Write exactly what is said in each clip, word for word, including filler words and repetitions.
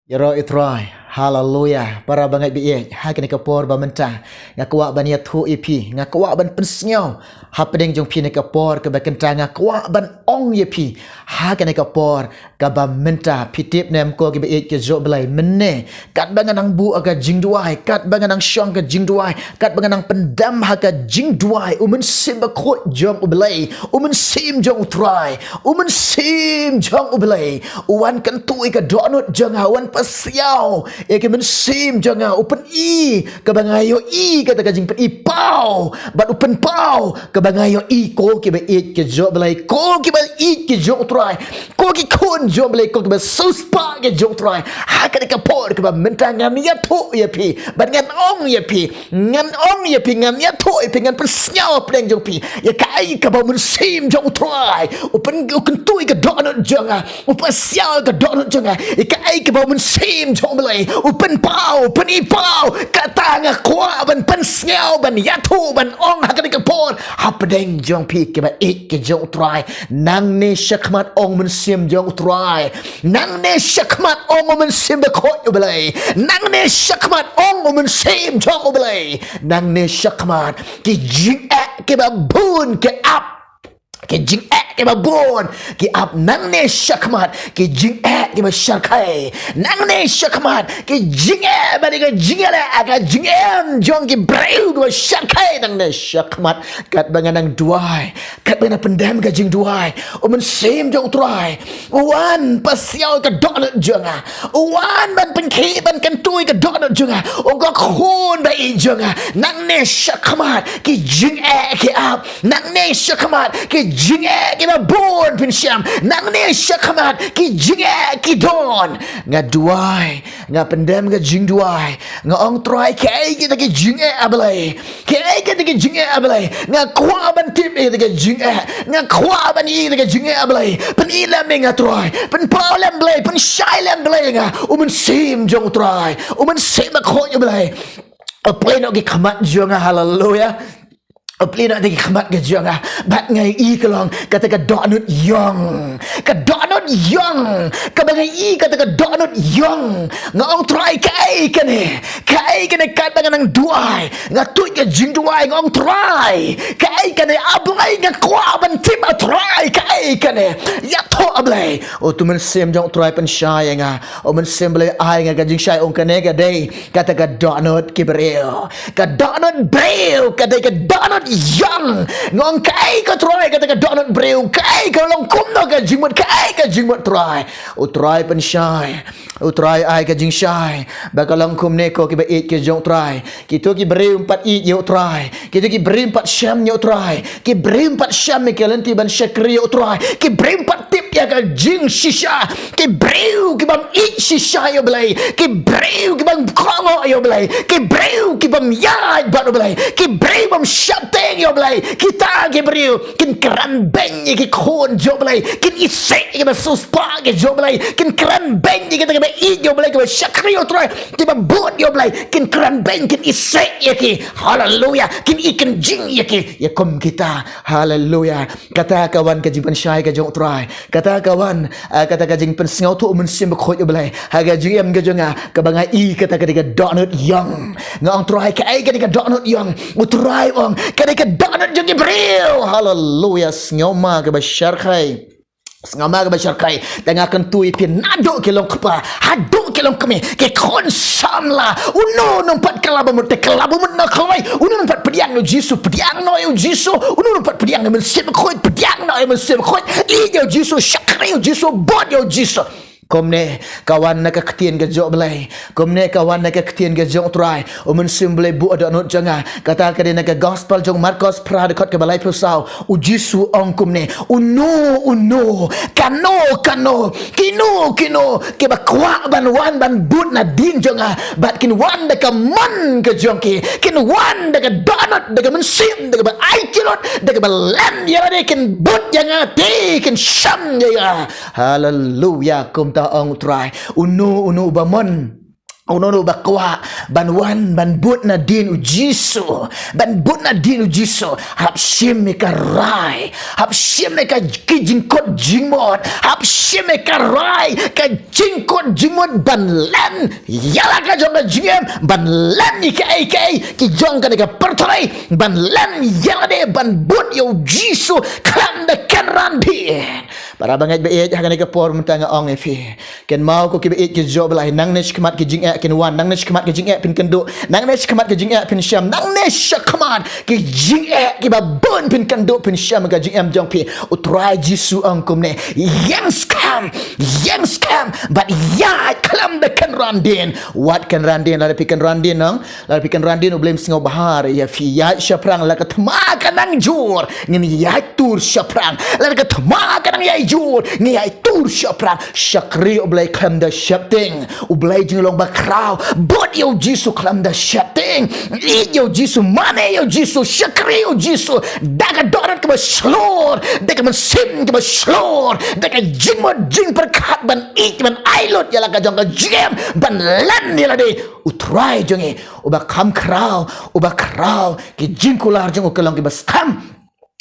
Ïaroh ïa u Trai. Haleluya. Para bangeit ba ïeit, ha kane ka por ba mynta nga kwah ban ïathuh ïa phi, nga kwah ban pynsngew hapdeng jong phi na ka por kaba kynta, nga kwah ban ong ïa phi ha kane ka por kaba mynta. Phi tip ne em ko kiba ïeit ki jong U Blei, mynne katba nga nang buh ka jingduwai, katba nga nang shong ka jingduwai, katba nga nang pyndem ha ka jingduwai, U Mynsiem Bakhuid jong U Blei, U Mynsiem jong U Trai, U Mynsiem jong U Blei u wan kyntu ïa ka dohnud jong nga, u wan pasiaw ïa ka mynsiem jong nga, u pyni kaba nga ïohi kata ka jingpyni paw, bad u pynpaw kaba nga ïohi. Ko kiba ïeit ki jong U Blei, ko kiba ïeit ki jong U Trai, ko ki khun jong U Blei, ko kiba siewspah ki jong U Trai, ha kane ka por kaba mynta ngan ïathuh ïa phi bad ngan ong ïa phi, ngan ong ïa phi, ngan ïathuh ïa phi, ngan pynsngew hapdeng jong phi ïa kaei kaba U Mynsiem jong U Trai u pyn, u kyntu ïa ka dohnud jong nga, u pasiaw ïa ka dohnud jong nga, ïa kaei kaba U Mynsiem jong U Blei u pynpaw, u pyni paw. Kata nga kwah ban pynsngew, ban ïathuh, ban ong ha kane ka por hapdeng jong phi kiba ïeit ki jong U Trai. Nangne shakhmat, ong U Mynsiem jong U Trai. Nangne shakhmat, ong U Mynsiem Bakhuid U Blei. Nangne shakhmat, ong U Mynsiem jong U Blei. Nangne shakhmat, ki jingeh kiba bun ki ap. Ki jingeh kiba bun ki ap. Nangne shakhmat, ki jingeh kiba shyrkhei. Nangne shakhmat, ki jingeh ba dei ka jingeh leh, ka jingeh jong ki briew kiba shyrkhei. Nangne shakhmat, katba nga nang duwai, katba nga nang pyndem ka jingduwai, U Mynsiem jong U Trai u wan pasiaw ïa ka dohnud jong nga, u wan ban pynkhih, ban kyntu ïa ka dohnud jong nga. Ong, ko khun ba ïeit jong nga, nangne shakhmat ki jingeh ki ap. Nangne shakhmat, ki jingeh kiba bun phin shem. Nangne shakhmat, ki jingeh ki don. Nga duwai, nga pyndem ka jingduwai, nga ong, Trai, kaei kita ki jingeh, A Blei? Kaei kita ki jingeh, A Blei? Nga kwah ban tip ïa kita ki jingeh. Nga kwah ban ïohi ïa kita ki jingeh, A Blei. Pyni lem ïa nga, Trai. Pynpaw lem, Blei. Pynshai lem, Blei, ïa nga. U Mynsiem jong U Trai, U Mynsiem Bakhuid U Blei u plie noh ki khmat jong nga. Haleluya. U plie noh ki khmat ki jong nga, bad nga ïohi ka long kata ka dohnud ïong. Ka dohnud ïong. Kaba nga ïohi kata ka dohnud ïong, nga ong, Trai, kaei kane? Kaei kane? Katba nga nang duwai, nga tuid ka jingduwai, nga ong, Trai, kaei kane? A Blei, nga kwah ban tip, A Trai, kaei kane? Ïathuh, A Blei. Uto U Mynsiem jong U Trai pynshai ïa nga. U Mynsiem Blei ai ïa nga ka jingshai, ong, kane ka dei kata ka dohnud ki briew. Ka dohnud briew, ka dei ka dohnud ïong. Nga ong, kaei ko, Trai, kata ka dohnud briew? Kaei, ka long kumno ka jingmut? Kaei ka jingmut, Trai? U Trai pynshai, U Trai ai ka jingshai ba ka long kumne, ko kiba ïeit ki jong U Trai. Kito ki briew ym pat ïeit ïa U Trai. Kito ki briew ym pat shem ïa U Trai. Ki briew ym pat shem ïa ka lynti ban shakri ïa U Trai. Ki briew ym pat tip ïa ka jingshisha. Ki briew ki bym ïeit shisha ïa U Blei. Ki briew ki bym kohnguh ïa U Blei. Ki briew ki bym ïaid bad U Blei. Ki briew bym sheptieng ïa U Blei. Kita ki briew kin kren beiñ ïa ki khun jong U Blei. Kin isih ïa kiba siewspah ki jong U Blei. Kin kren beiñ ïa kita kiba ïeit ïa U Blei, kiba shakri ïa U Trai, kiba bud ïa U Blei. Kin kren beiñ, kin isih ïa ki. Haleluya. Kin i kynjing ïa ki. Ïa kum kita. Haleluya. Kata ka wan ka jingpynshai ka jong U Trai. Kata ka wan, ah, kata ka jingpynsngewthuh U Mynsiem Bakhuid U Blei ha ka jingim ka jong nga, kaba nga ïohi kata ka dei ka dohnud ïong. Nga ong, Trai, kaei kane ka dohnud ïong? U Trai u ong, ka dei ka dohnud jong ki briew. Haleluya. Sngewma kaba shyrkhei. Sngewma kaba shyrkhei. Te nga kyntu ïa phi, naduh ki longkpa haduh ki longkmie, ki khun samla, uno uno ym pat kylla ba mut, te kylla ba mut na kawei. Uno uno ym pat pdiang ïa U Jisu, pdiang noh ïa U Jisu. Uno uno ym pat pdiang ïa U Mynsiem Bakhuid, pdiang noh ïa U Mynsiem Bakhuid. Ïeit ïa U Jisu, shakri ïa U Jisu, bud ïa U Jisu. Kumne ka wan na ka ktien ka jong U Blei. Kumne ka wan na ka ktien ka jong U Trai. U Mynsiem Blei buh ha dohnud jong nga. Kata ka dei na ka gospel jong u Markos phra, dkhot kaba laiphew saw. U Jisu u ong kumne, uno uno, kano kano, kino kino kiba kwah ban wan ban bud nadien jong nga, bad kin wan da ka mon ka jong ki, kin wan da ka dohnud, da ka mynsiem, da kaba aiti lut, da kaba len ïa lade, kin bud ïa nga, te kin sham ïa nga. Haleluya. Kumta ong U Trai. Uno uno uba mon, uno uno uba kwah ban wan, ban bud nadien u Jisu, ban bud nadien u Jisu, hap shim ïa ka rai, hap shim ïa ka ki jingkut jingmut, hap shim ïa ka rai, ka jingkut jingmut ban len ïa la ka jong ka jingim, ban len ïa kaei kaei ki jong kane ka pyrthei, ban len ïa lade, ban bud ïa u Jisu khlem da kynran dien. Para bangeit ba ïeit, ha kane ka por mynta nga ong ïa phi, kynmaw ko kiba ïeit ki jong U Blei, nangne shakhmat ki jingeh kin wan, nangne shakhmat ki jingeh phin kynduh, nangne shakhmat ki jingeh phin shem, nangne shakhmat ki jingeh kiba bun phin kynduh phin shem ka jingim jong phi. U Trai Jisu ong kumne, ïeng skhem, ïeng skhem bad ïaid khlem da kynran dien. Wat kynran dien, lada phi kynran dien nong, lada phi kynran dien U Blei um sngewbha ïa phi. Ïaid shaphrang, la ka thma ka nang jur, ngin ïaid tur shaphrang. Lada ka thma ka nang ïai jur, ngin ïaid tur shaphrang. Shakri U Blei khlem da sheptieng. U Blei jong ngi long ba khraw. Bud ïa u Jisu khlem da sheptieng. Ïeit ïa u Jisu, mane ïa u Jisu, shakri ïa u Jisu da ka dohnud kaba shlur, da ka mynsiem kaba shlur, da ka jingmut jingpyrkhat ban ïeit, ban ai lut ïa la ka jong ka jingim, ban len ïa lade. U Trai jong ngi uba kham khraw, uba khraw, ki jingkular jong u ka long kiba skhem.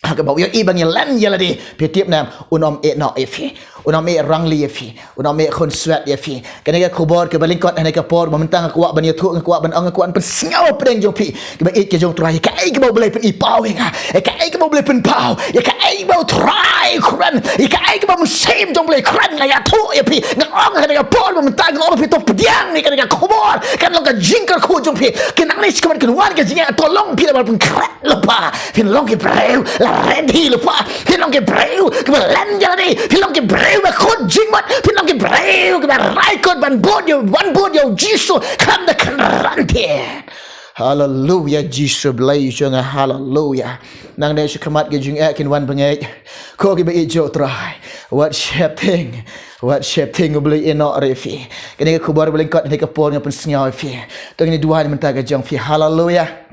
Ha kaba u ïohi ba ngi len ïa lade, phi tip ne em, un ym ïehnoh ïa phi, un ym ïeh rangli ïa phi, un ym ïeh khunswet ïa phi. Kane ka khubor kaba lyngkot ha kane ka por ba mynta nga kwah ban ïathuh, nga kwah ban ong, nga kwah ban pynsngew pdeng jong phi kiba ïeit ki jong U Trai, ïa kaei kaba U Blei pyn-i paw ïa nga, ïa kaei kaba U Blei pynpaw, ïa kaei kaba U Trai u kren, ïa kaei kaba u Mynsiem jong U Blei u kren. Nga ïathuh ïa phi, nga ong ha kane ka por ba mynta, nga ong ïa phi, to pdiang ïa kane ka khubor, kan long ka jingkyrkhu jong phi. Ki nangne shakhmat kin wan ka jingeh, to long phi la ban pynkhreh lypa, phin long ki briew la ready lypa, phin long ki briew kiba len ïa lade, phin long ki briew ba kut jingmut, phin long ki briew kiba rai kut ban bud ïa, ban bud ïa u Jisu khlem da kynran dien. Haleluya, Jisu Blei jong nga, haleluya. Nangne shakhmat ki jingeh kin wan bangeit. Ko kiba ïeit jong U Trai, wat sheptieng, wat sheptieng, U Blei u ïehnoh ruh ïa phi. Kane ka khubor ba lyngkot ha kane ka por nga pynsngew ïa phi. To ngin duwai na ka bynta ka jong phi. Haleluya.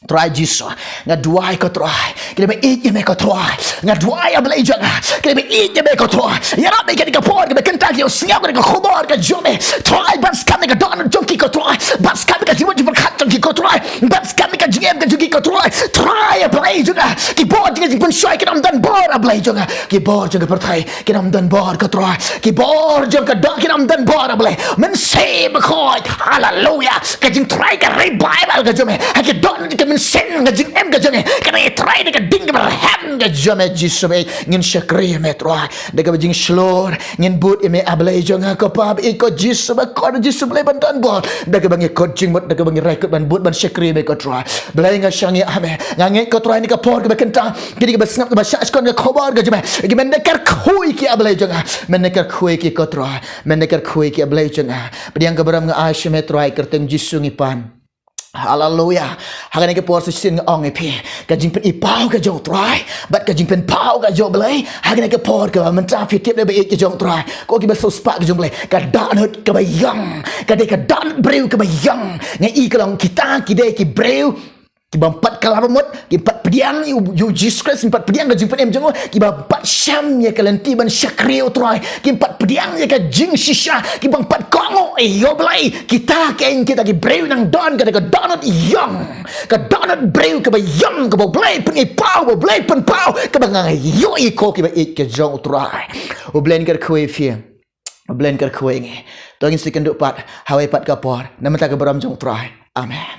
Trai Jisu, nga duwai ko Trai, kine ba ïeit ïa me ko Trai. Nga duwai, A Blei jong nga, kine ba ïeit ïa me ko Trai, ïarap ïa kane ka por kaba kynta ki ïohsngew kane ka khubor ka jong me. Trai, ban skhem ïa ka dohnud jong ki ko Trai, ban skhem ïa ka jingmut jingpyrkhat jong ki ko Trai, ban skhem ïa ka jingim ka jong ki ko Trai. Trai, A Blei jong nga, ki bor jong ka jingpynshoi kin ym don bor, A Blei jong nga. Ki bor jong ka pyrthei kin ym don bor ko Trai. Ki bor jong ka dohnud kin ym don bor, A Blei. Mynsiem Bakhuid. Haleluya. Ka jingtrai ka revival ka jong me ha ka dohnud, ka mynsiem, ka jingim ka jong me. Ka dei Trai da ka ding kaba rhem ka jong me, Jisu Blei. Ngin shakri ïa me Trai da kaba jingshlur. Ngin bud ïa me, A Blei jong nga, ko Pa ba ïeit, ko Jisu ba kordor, Jisu Blei ban don bor. Da kaba ngi kut jingmut, da kaba ngi rai kut ban bud ban shakri ïa me ko Trai. Blei, nga shaniah ha me. Nga ngeit ko Trai, ha kane ka por kaba kynta, kine kiba sngap, kiba shah shkon ka khubor ka jong me, ki men da kyrkhu ïa ki, A Blei jong nga. Men da kyrkhu ïa ki ko Trai, men da kyrkhu ïa ki, A Blei jong nga. Pdiang ka burom nga ai sha me Trai, ha ka kyrteng Jisu ngi pan. Haleluya. Ha kane ka por sa shisien nga ong ïa phi, ka jingpyn-i paw ka jong U Trai bad ka jingpynpaw ka jong U Blei ha kane ka por kaba mynta, phi tip, da ba ïeit ka jong U Trai, ko kiba sngewspah ka jong U Blei, ka dohnud kaba ïong ka dei ka dohnud briew kaba ïong. Nga i ka long kita ki dei ki briew kiba ym pat kylla ba mut, kim pat pdiang ïa u, ïa u Jisu Khrist, kim pat pdiang ka jingpynim jong u, kiba ym pat shem ïa ka lynti ban shakri ïa U Trai, kim pat pdiang ïa ka jingshisha, kiba ym pat kohnguh ïa U Blei. Kita kein kita ki briew nang don ka, ka dohnud ïong, ka dohnud briew kaba ïong, kaba U Blei pyn-i paw, ba U Blei pynpaw, kaba nga ïohi ko kiba ïeit ka jong U Trai. U Blei un kyrkhu ïa phi. U Blei un kyrkhu ïa ngi. To ngin sa ïakynduh pat ha kawei pat ka por. Na ka bynta ka burom jong U Trai. Amen.